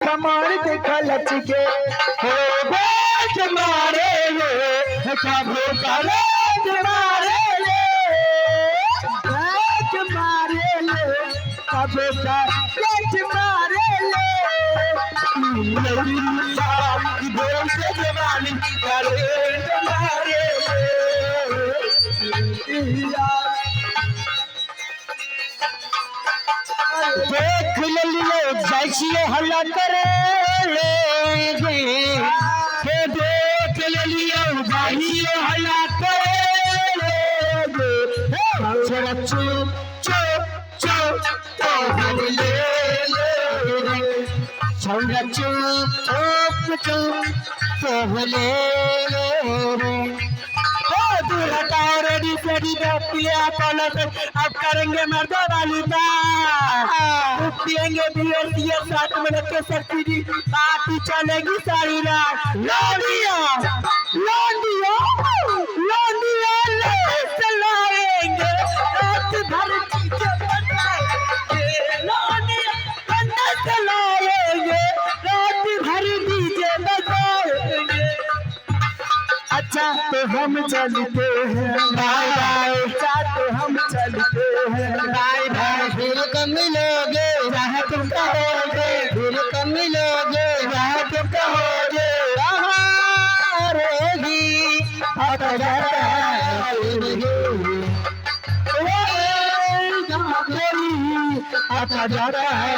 कमर देख लचके हो बोझ मारे रे कबो करेंट मारे रे बोझ मारे ले कबो करेंट मारे ले जवानी करेंट मारे ले। देख लियो जाइ छियै हल्ला करे ले गे। देख लियो जाइ छियै हल्ला करे ले गे। छोरा चुप चुप चुप तोहर ले ले रे। छोरा चुप चुप चुप तोहर ले ले रे। दूर हटाओ रेडी सेडी पिया कॉलर से अब करेंगे मर्दों वाली बात। पियेंगे बियर सियर साथ में रखे सब्सिडी पार्टी चलेगी सारी रात। लौंडिया लौंडिया लौंडिया ले चलाएंगे रात भर डीजे बजाएंगे। लौंडिया बंदा चलाएंगे रात भर डीजे बजाएंगे। अच्छा तो हम चलते हैं बाय बाय। अच्छा तो हम चलते हैं बाय बाय। फिर कब मिलोगे जहाँ तुम कहोगे फिर कब मिलोगे जहाँ तुम कहोगे कहाँ रोगी आता जाता है आता जाता है।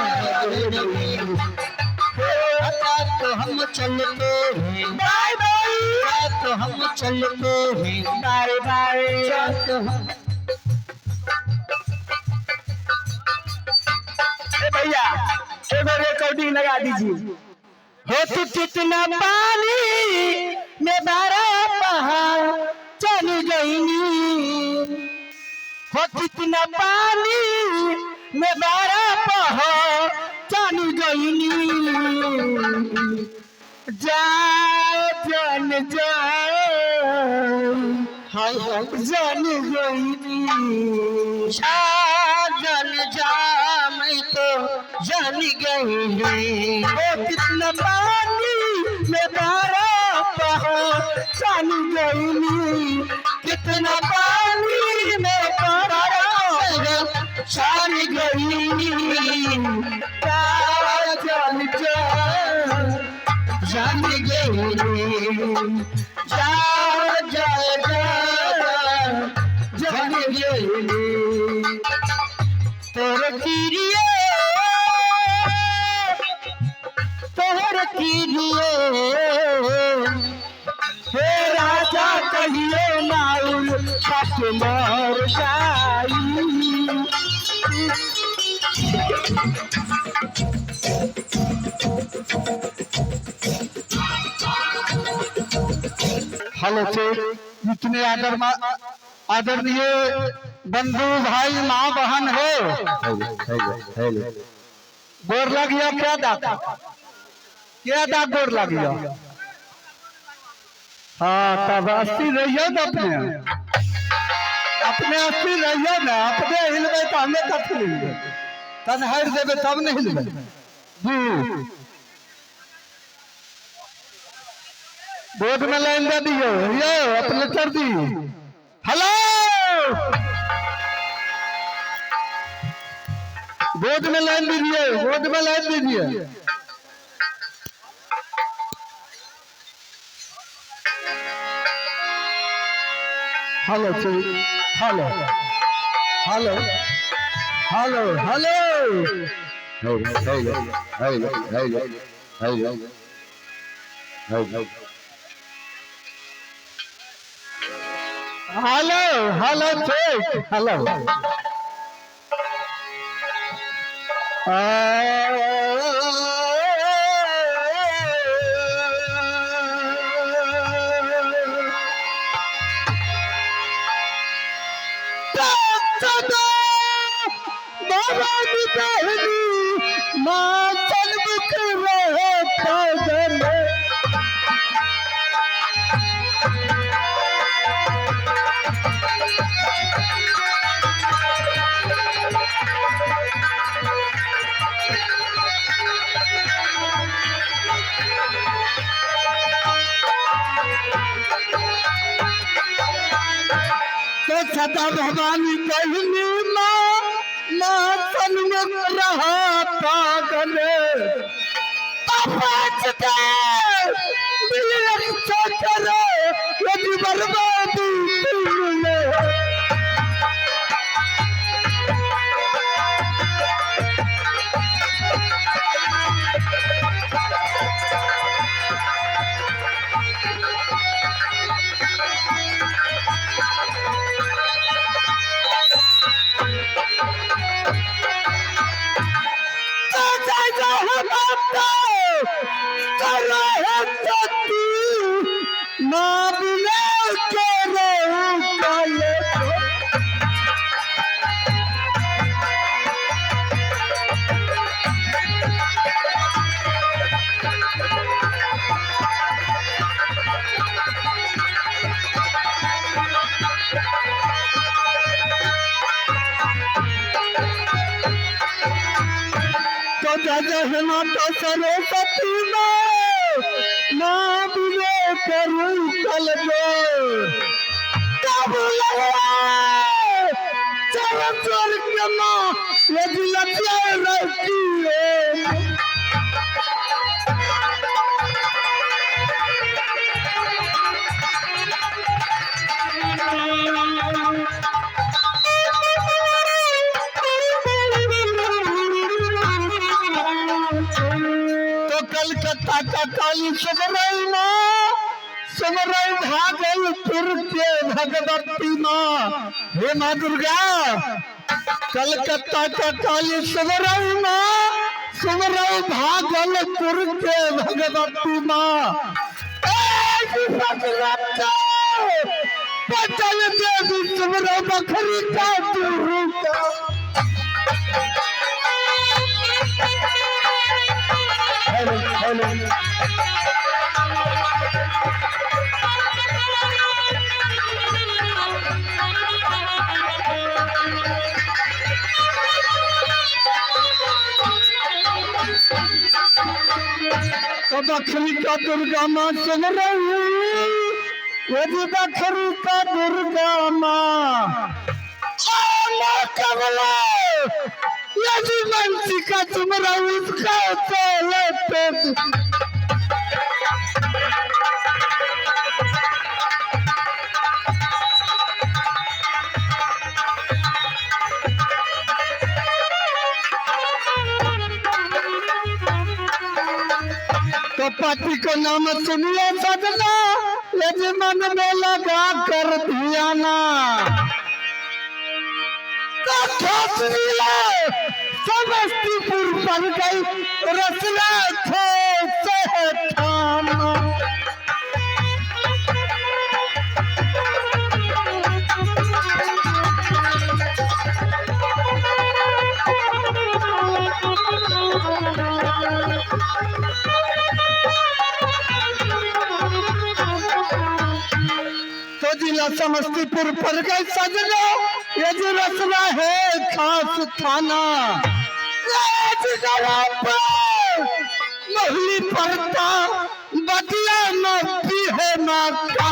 अच्छा तो हम चलते हैं बाय बाय। तो हम चलते हैं बाय बाय। तो हम भैया एगो रिकॉर्डिंग लगा दीजिए। हो तू कितना पानी में बारह पहाड़ चल गई हो कितना पानी में बारह पहाड़ चल गई जा जान जा हाय हाय जान गई जा जान जा मैं तो जान गई। ओ कितना पानी में बारह पहाड़ चल गई कितना पानी में बारह जान गई जा जान जा जान गई जा जा जा जान गई। तोर किरिए तोहर किरिए हे राजा कहियो माउल कट मर जाई। हेलो चेक जितने आदरणीय बंधु भाई माँ बहन हो गोर लगिया क्या दाग क्या दाग गोर लगिया। हाँ तब अस्सी रहियो न अपने अपने अस्सी रहियो ना अपने हिलबे तो हमें कथी हिलबे तन हारि देबे तब नहीं हिलबे जी। बोर्ड में लाइन दे दियो यो अपने कर दी। हेलो बोर्ड में लाइन दीजिए बोर्ड में लाइन दीजिए। Hello hello hello hello hello hello hello check hello. Sharda Bhavani कहनी माँ, माँ सन्मुख रहा पागल। पाँच मिलन करे यदि बर्बादी तुमने। तो जय माता सरस्वती माँ बिने करूँ कल जो तब चल चल के माँ यदि लज्जा रहती है। तो कलकत्ता का काली सुमरई माँ, सुमरई भागलपुर के भगवती माँ। हे माँ दुर्गा, कलकत्ता का काली सुमरई माँ, सुमरई भागलपुर के भगवती माँ। पटल देवी सुमरई बखरी का दुर्गा। Hello hello. तो बखरी का दुर्गा माँ सुन रही, यदि बखरी का दुर्गा माँ कमला, यदि मंची का तुमरा उसका चलते। तो पति को नाम सुनिए सजना, यदि मन में लगा कर धियाना। तो समस्तीपुर पर गई रसना थे थाना। तो जिला समस्तीपुर पर गई सजना, ये जो रसना है खास थाना। मोहली पड़ता बतिया नदी है माता।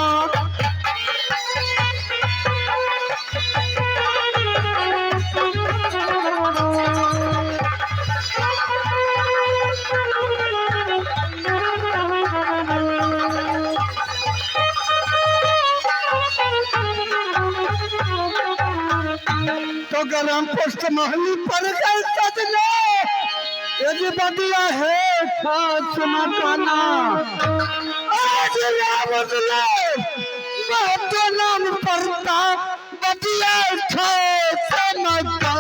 तो गरम पोस्ट मोहली पर गए सजना, यदि बदिया है खास मकाना। आज राम बहुत नाम पड़ता बदिया खास मकाना।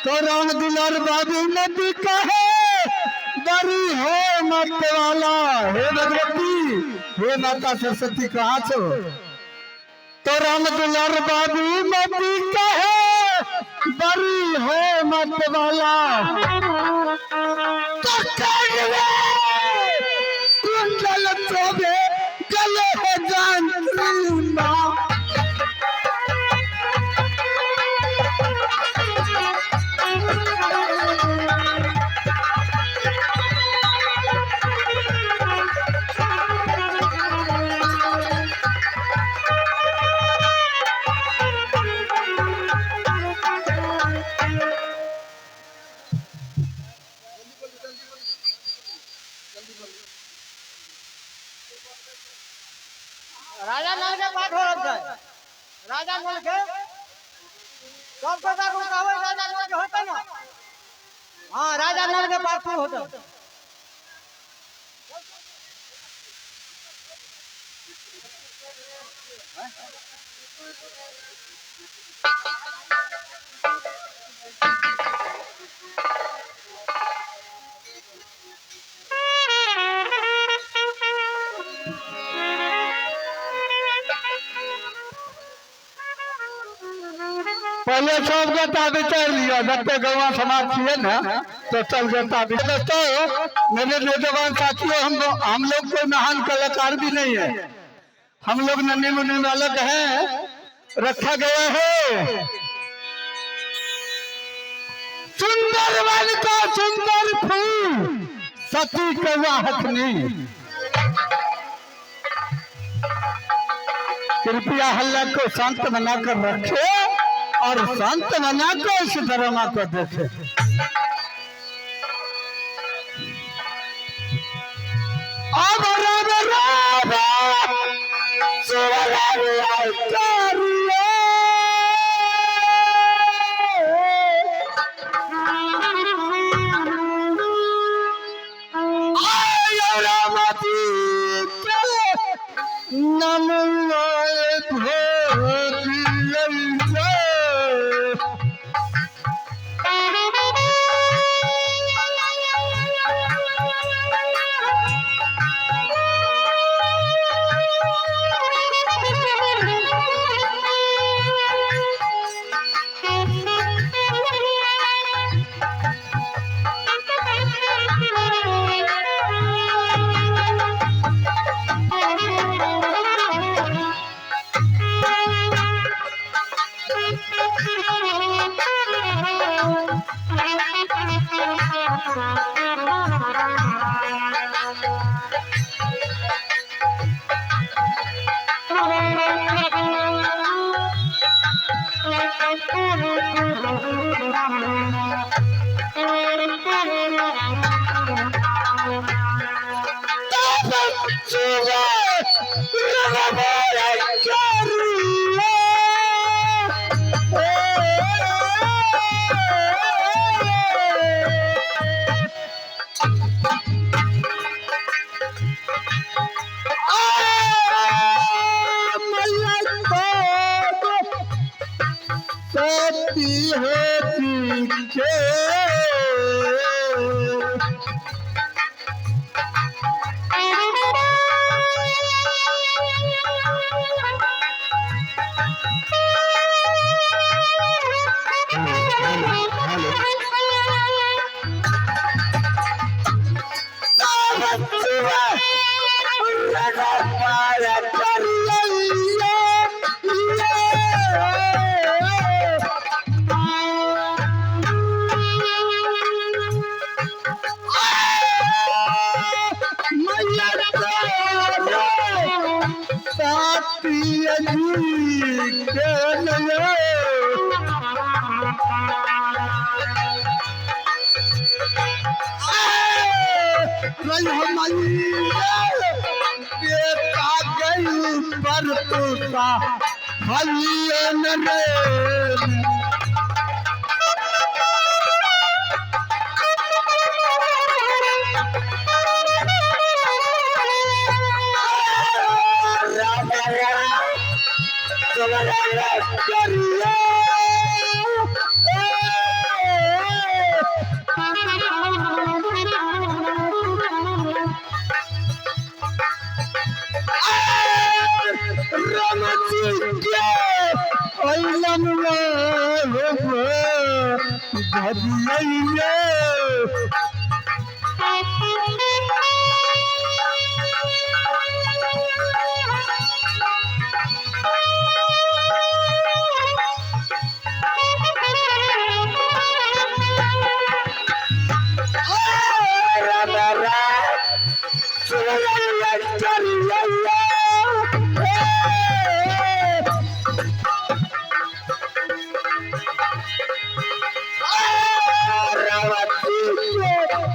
तो राम दुलार बाबू नदी कहे बरी हो मत वाला। हे भगवती, हे माता सरस्वती कहाँ छो? तो राम दुलार बाबू नदी कहे बरी हो मत वाला। तो कुंडल चोबे राजा नल के सब गोटा को कहबै राजा नल के होतै ना। हाँ, राजा नल के पार्थिव होतै। पहले सब गोटा विचार लिया, जते गौवा समाज छिए ना तो सब गोटा। दोस्तों मेरे नौजवान साथियों, हम लोग कोई महान कलाकार भी नहीं है, हम लोग नन्हे मुन्ने बालक हैं, रखा गया है। सुंदर वन का सुंदर फूल सती कौवा हथनी। कृपया हल्ला को शांत बनाकर रखे और शांत बनाकर इस ड्रामा को देखे। अब राम राम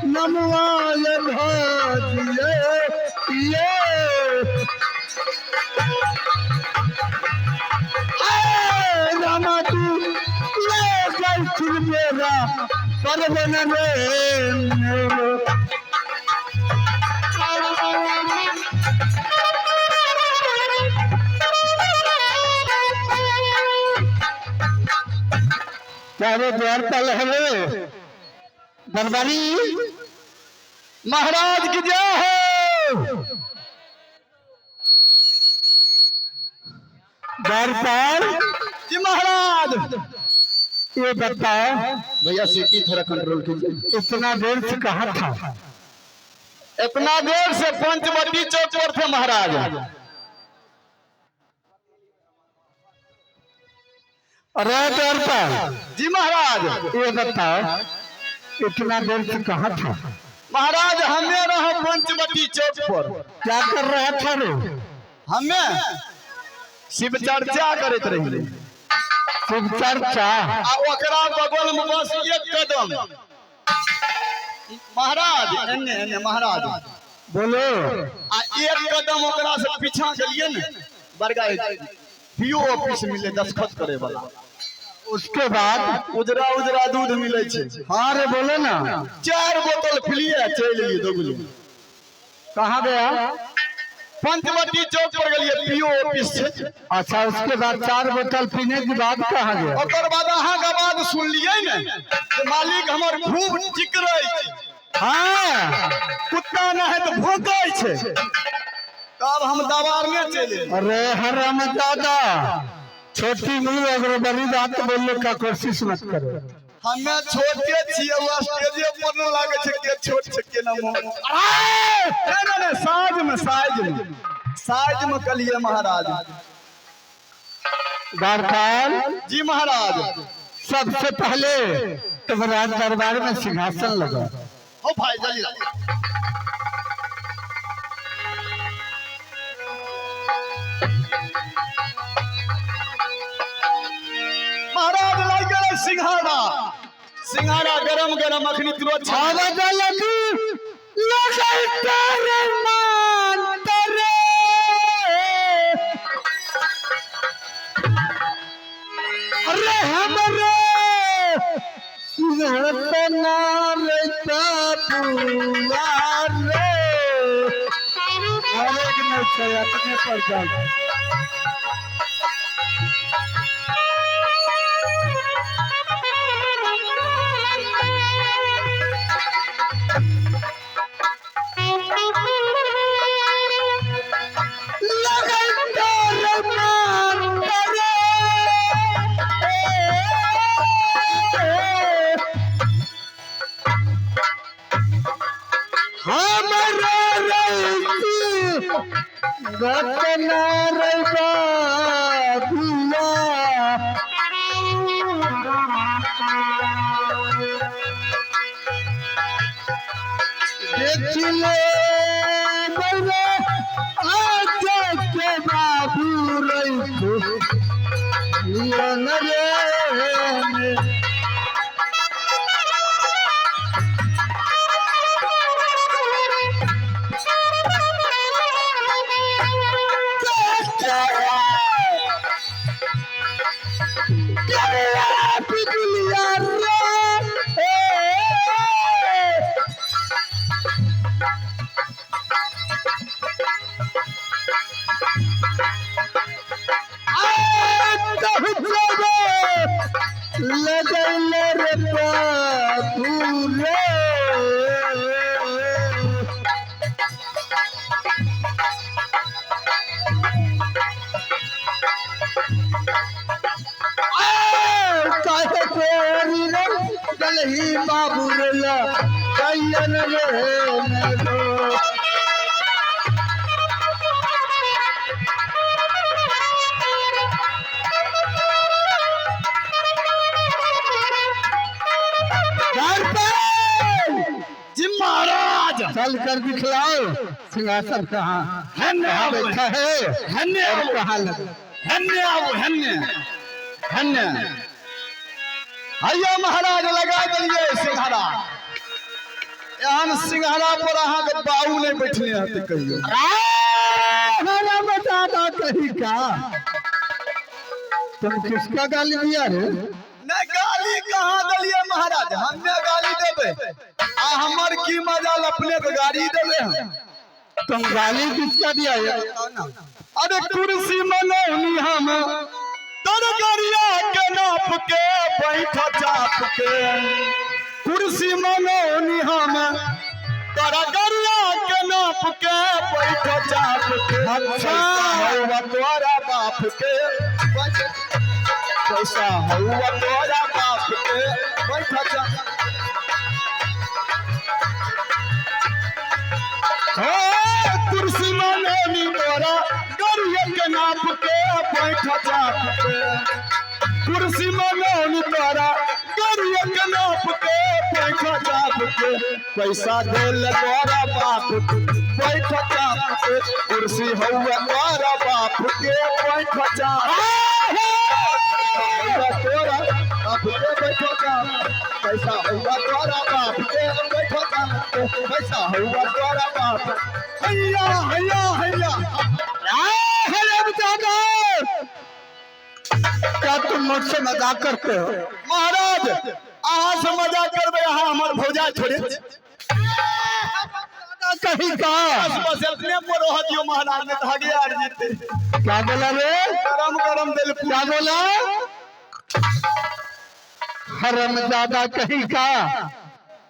नमवाय। फिर मेरा परवन रे मेरो। चारे द्वारपाल है दरबारी महाराज की जय हो। द्वारपाल जी महाराज। ये बताओ भैया सीटी थोड़ा कंट्रोल कीजिए। इतना देर से कहाँ था? इतना देर से पंचवटी चौक पर थे महाराज। अरे द्वारपाल जी महाराज। ये बताओ इतना देर से कहाँ था? महाराज हमें रहो पंचवटी चौक पर। क्या कर रहा था रे? हमें शिव चर्चा करते रही। शिव चर्चा? आ ओकरा बगल में बस एक कदम महाराज, एने एने महाराज बोलो। आ एक कदम ओकरा से पीछा गेलिए ने बड़का पीओ ऑफिस मिले दस्तखत करे वाला। उसके बाद उजरा उजरा दूध मिले छे। हाँ रे बोलो ना। 4 बोतल पिलिए चल गेलिए दोगुली। कहाँ गया? पंचवटी चौक पर गेलिए पीओ ऑफिस छे। अच्छा उसके बाद 4 बोतल पीने के बाद कहाँ गया? ओकर बाद अहाँ के बाद सुनलिए ने कि मालिक हमर खूब चिकरै छै। हाँ कुत्ता न है तो भौंकै छै। तब हम दबारने चले। अरे हराम दादा छोटी मुंह अगर बड़ी बात बोलने का कोशिश मत करो। हमें छोटे छियै वो स्टेजे पर न लागे छै के छोट छै के न मोह। अरे नहीं नहीं साइज में साइज में साइज में कलिए महाराज। द्वारपाल जी महाराज। सबसे पहले तुम राज दरबार में सिंहासन लगा। हो भाई जल्दी। महाराज लाग गेलै सिंघाड़ा। सिंघाड़ा गरम गरम अखनी तुरंत आवाज लगी लगै तेरे मान तेरे। अरे हमरे सिंहतना रे बाबुआ रे। अरे कि नहीं छै अपने पर जाओ। बाबू रे जी महाराज। चल कर दिखलाओ सिंहासन कहाँ कहाँ बैठा है और कहाँ लगा। हन्ने आबू हन्ने हन्ने। हैया महाराज लगा दिलियै सिंघाड़ा। एहन सिंघाड़ा पर अहाँ के बाबू नहीं बैठने हते कहियो। हराम दादा कहीं का तुम किसका गाली दिया रे? नहीं गाली गाली कहाँ देलिए महाराज? हमे गाली देबै आ हमर की मजाल अपने के गाली देबै हम? तुम गाली किसका दिया है? अरे कुर्सी मनौनी हम तरगरिया के नाप के बैठ चाप के, कुर्सी मनौनी हम तरगरिया के नाप के बैठ चाप के। अच्छा। हौवा तोरा बाप के पैसा, हौवा तोरा बाप के बैठ चाप। कुर्सी मनौनी तोरा गरिया के नाप के बैठ चाप के, कुर्सी मनौनी तोरा गरिया के नाप के बैठ चाप के, पैसा देल तोरा बाप के बैठ चाप के, कुर्सी हौवा तोरा बाप के बैठ चाप, हौवा तोरा बाप के बैठ चाप, पैसा हौवा तोरा बाप के बैठ चाप के, पैसा हौवा तोरा बाप। हैया हैया हैया। क्या तुम मुझसे मजाक करते हो? महाराज अहाँ से मजाक करबै, अहाँ हमर भौजा छोड़े कहीं का बस बस अपने पर रह दियो महाराज, ने तऽ हगे आर जीते। क्या बोला रे? गरम गरम देल। क्या बोला? हरमजादा कहीं का,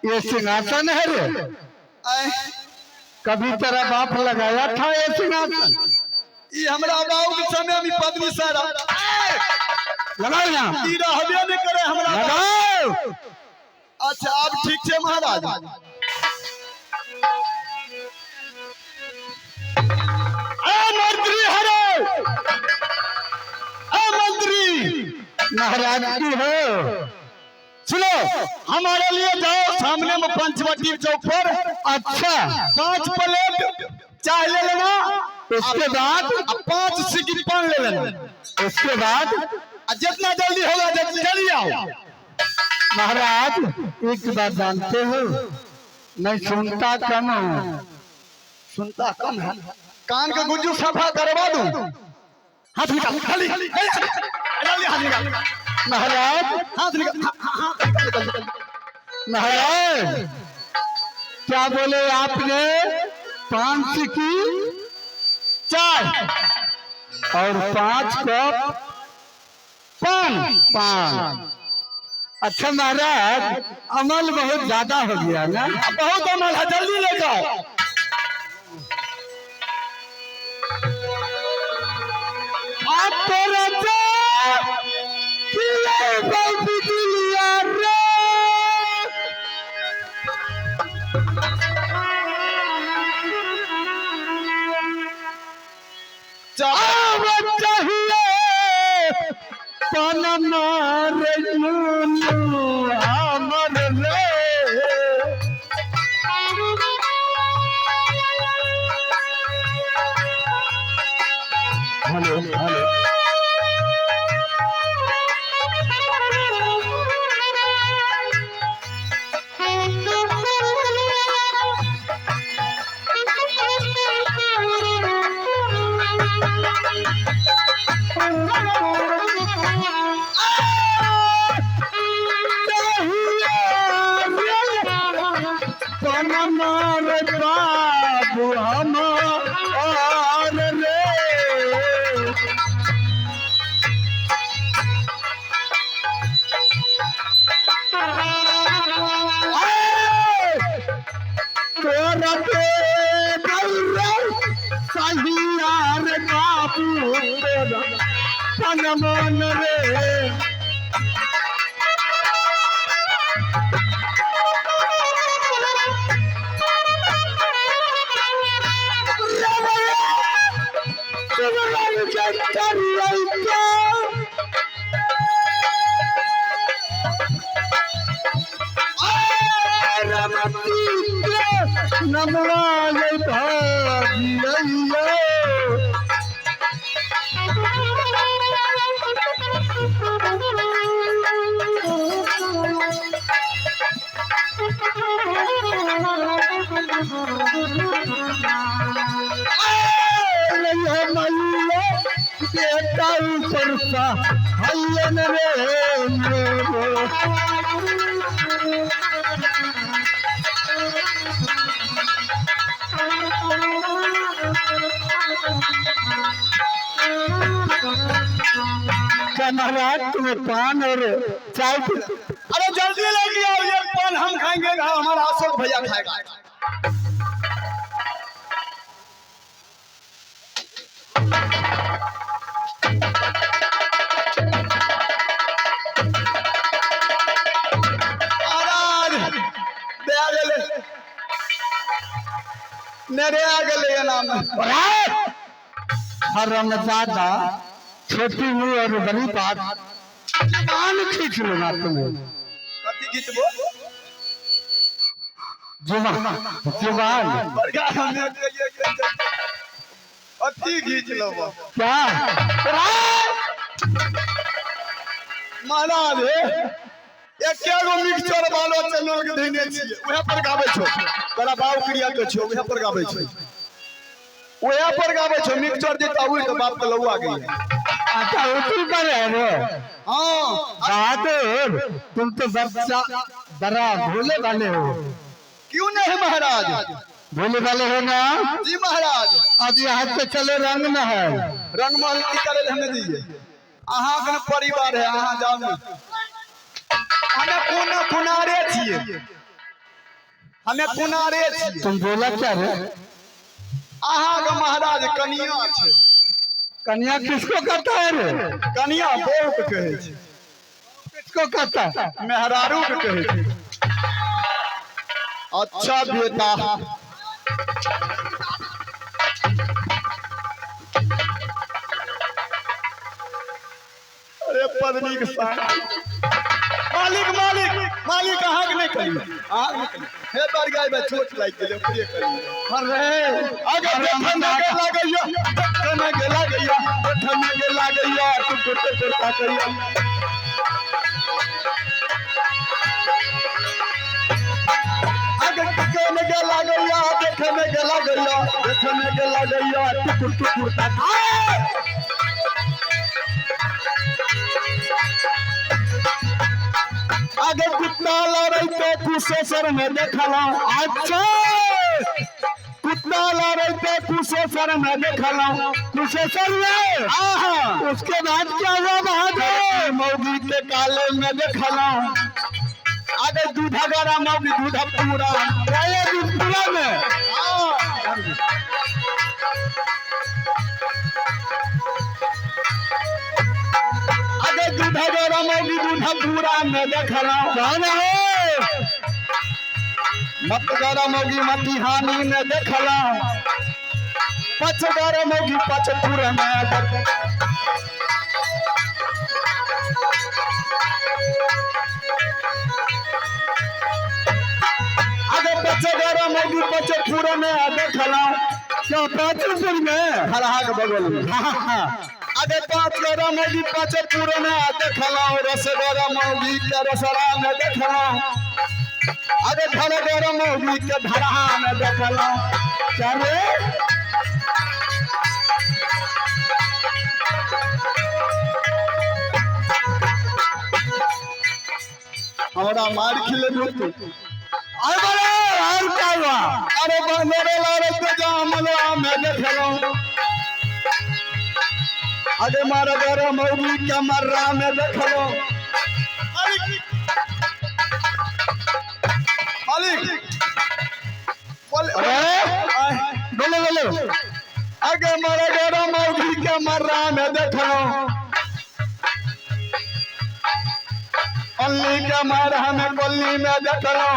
ये सिंहासन है रे? कभी तेरा बाप लगाया था ये सिंहासन? ई हमरा बाबू के समय में पदवी सारा लगाओ यहाँ। ई रहबे नहीं करे हमरा बाप। लगाओ। अच्छा अब ठीक छै महाराज। ए मंत्री हरे, ए मंत्री महाराज की हो। सुनो, हमारे लिए जाओ सामने में पंचवटी चौक पर। अच्छा। 5 प्लेट चाय ले लेना, उसके बाद 5 सिक्की पान ले लेना, उसके बाद जितना जल्दी होगा जल्दी आओ। महाराज एक बात जानते हो, मैं सुनता कम हूँ। सुनता कम है? कान के गुज्जू सफा करवा दूं? हाथ निकाल, खाली जल्दी हाथ निकाल। महाराज हाथ निकाल, हाथ निकाल। महाराज क्या बोले आपने? 5 की चाय और 5 कप पान। पान। अच्छा महाराज अमल बहुत ज्यादा हो गया ना? बहुत अमल है, जल्दी ले जाओ। आप तो राजा रे। चाहिए पनमार हमर रे। Hello hello. पनमार बाबू हमार रे। तोरा पे सहियार बाबू तोरा पनमान रे। बेटा ऊपर सा हल्लन रे। क्या महाराज तुम्हें पान और चाय अरे जल्दी लेके आओ, ये पान हम खाएंगे, हमारा अशोक भैया खाएगा। महाराज दया गेलै, मेरे आ गेलै नाम। हरामजादा, छोटी मुंह और बड़ी बात, जुबान खींच लूंगा तुम्हें। कथी खींचबो? जुबान, जुबान। बड़का हमे अथी खींच लेबो। क्या? महाराज हे, एके गो मिक्सचर वालो चैनल के धइने छियै, उहे पर गाबै छौ। तोरा बाप क्रिया के छौ, उहे पर गाबै छौ, उहे पर गाबै छौ। मिक्सचर देता उठ के बाप के लौआ गई। अच्छा उसी पर है रे। हाँ बहादुर, तुम तो बच्चा बड़ा भोले वाले हो। क्यों नहीं महाराज? भोले वाले हो ना? जी महाराज। आज यहाँ से चले रंग महल। रंगमहल की करे हमें दिए? अहाँ के परिवार है, अहाँ जाओ ने। हमें कोना कुनारे छियै, हमें कुनारे छियै। तुम बोला क्या रे? अहाँ के महाराज कनिया छै। कन्या किसको कहता है रे? कनिया बहू के कहै छै। किसको कहता है? मेहरारू के कहै छै। अच्छा बेटा, अरे पत्नी के साथ मालिक मालिक मालिक, अहाँ के नहीं कहियो, अहाँ के नहीं कहियो। हे बरगाई बा चोट लागि गेलै, ओकरे कहियो। अरे आगे देखन के लागैया, देखन के लागैया, देखन के लागैया, टुकुर टुकुर ताकैया। आगे देखन के लागैया, देखन के लागैया, देखन के लागैया, टुकुर टुकुर ताकैया। आगे कुत्ता लड़ै तो कुशेश्वर में देखला। अच्छा कुत्ता लड़ै तो कुशेश्वर में देखला। कुशेश्वर में? आहा। उसके बाद क्या हुआ बहादुर? मौगी के काले में देखला। आगे दूधा गरा मौगी दूधा पूरा। क्या दूधपुरा में? आगे दूधा गरा मौगी दूधा पूरा में देखला। कौन है? मत गरा मौगी मतिहानी में देखला। पच गरा मौगी पचपुर में देख। आगे पच गरा मौगी पचपुर में देखला। क्या पाचपुर में? खरहा के बगल में। हाँ। आगे पाँच गरा मौगी पचपुर में देखला। रस गरा मौगी के रसरा में देखला। आगे धर गरा मौगी के धरहा में देखला। क्या रे? हमरा मार खिले तू। अरे बड़े, और क्या हुआ? अरे बंदरे लारे तो जामलवा में देखलो। अरे मार गरा मौगी के मर्रा में देखलो। मालिक मालिक बोले। अरे बोलो बोलो। आगे मार गरा मौगी के मर्रा में देखलो। अल्ली के मार हमें कोल्ली में देखलो।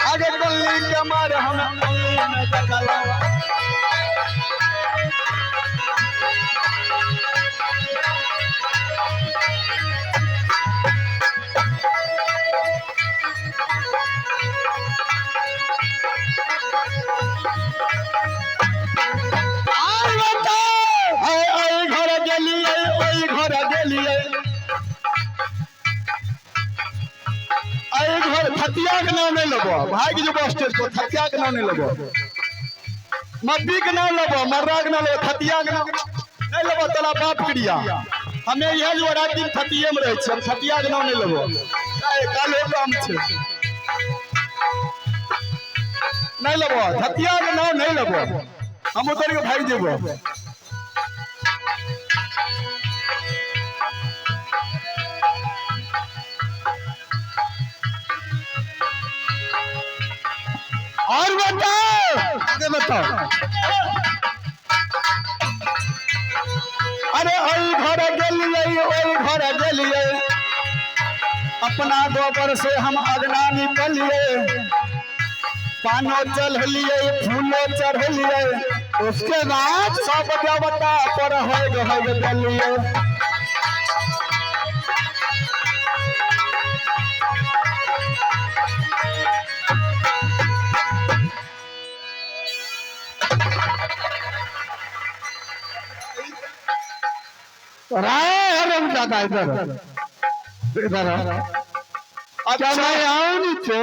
आगे कोल्ली के मार हमें कोल्ली में देखलो। और बताओ। आए आए घर गेलिए, ओई घर गेलिए। आए घर थतिया के नाम नहीं लेबो, भागि जेबो स्टेज पर। थतिया के नाम नहीं लेबो, मब्बी के नाम लेबो, मर्रा के नाम लेबो, थतिया के नाम नहीं लेबो। तोरा बाप क्रिया हमे इएह जो रात दिन थतिये में रहै छियै, हम थतिया के नाम नहि लेबो। काहे काल्हो काम छै, नहीं लेबो थतिया के नाम नहीं लेबो, हम उतर के भागि जेबो। और बताओ, आगे बताओ। अरे ओई घर गेलियै, ओई घर गेलियै, अपना गोबर से हम अगना निपलियै, पानो चढ़लियै, फूलो चढ़लियै, उसके बाद सब देवता पर होग होग गेलियै। राय दादा इधर इधर क्या मैं आऊं नीचे?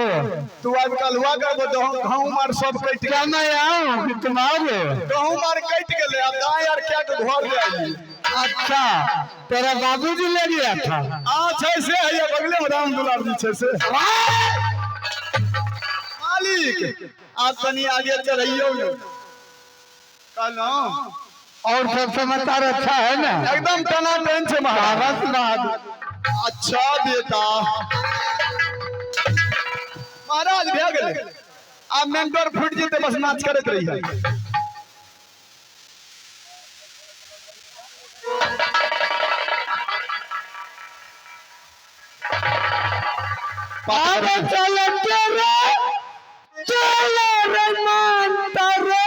तू आज कल हुआ करबो गहूं मार सब कटि क्या मैं आऊं कि तुम आओगे? गहूं मार कटि गेलै, आब दाई आर क्या के घर ले आइली। अच्छा, तेरा बाबूजी ले गया था? हां छै से, हैया बगले में राम दुलार जी छै से। मालिक आप तनी आगे चढ़ैयौ ने कहलहुं। और सब समाचार अच्छा है ना? एकदम टना टन छै महाराज। अच्छा बेटा महाराज भए गेलै, आब मेंटर फूटि जेतै, बस नाच करैत रहियै। अरे चल रे, चल रे मानता रे,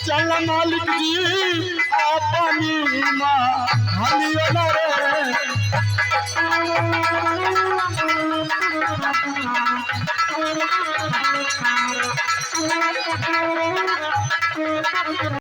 चल मालिक जी,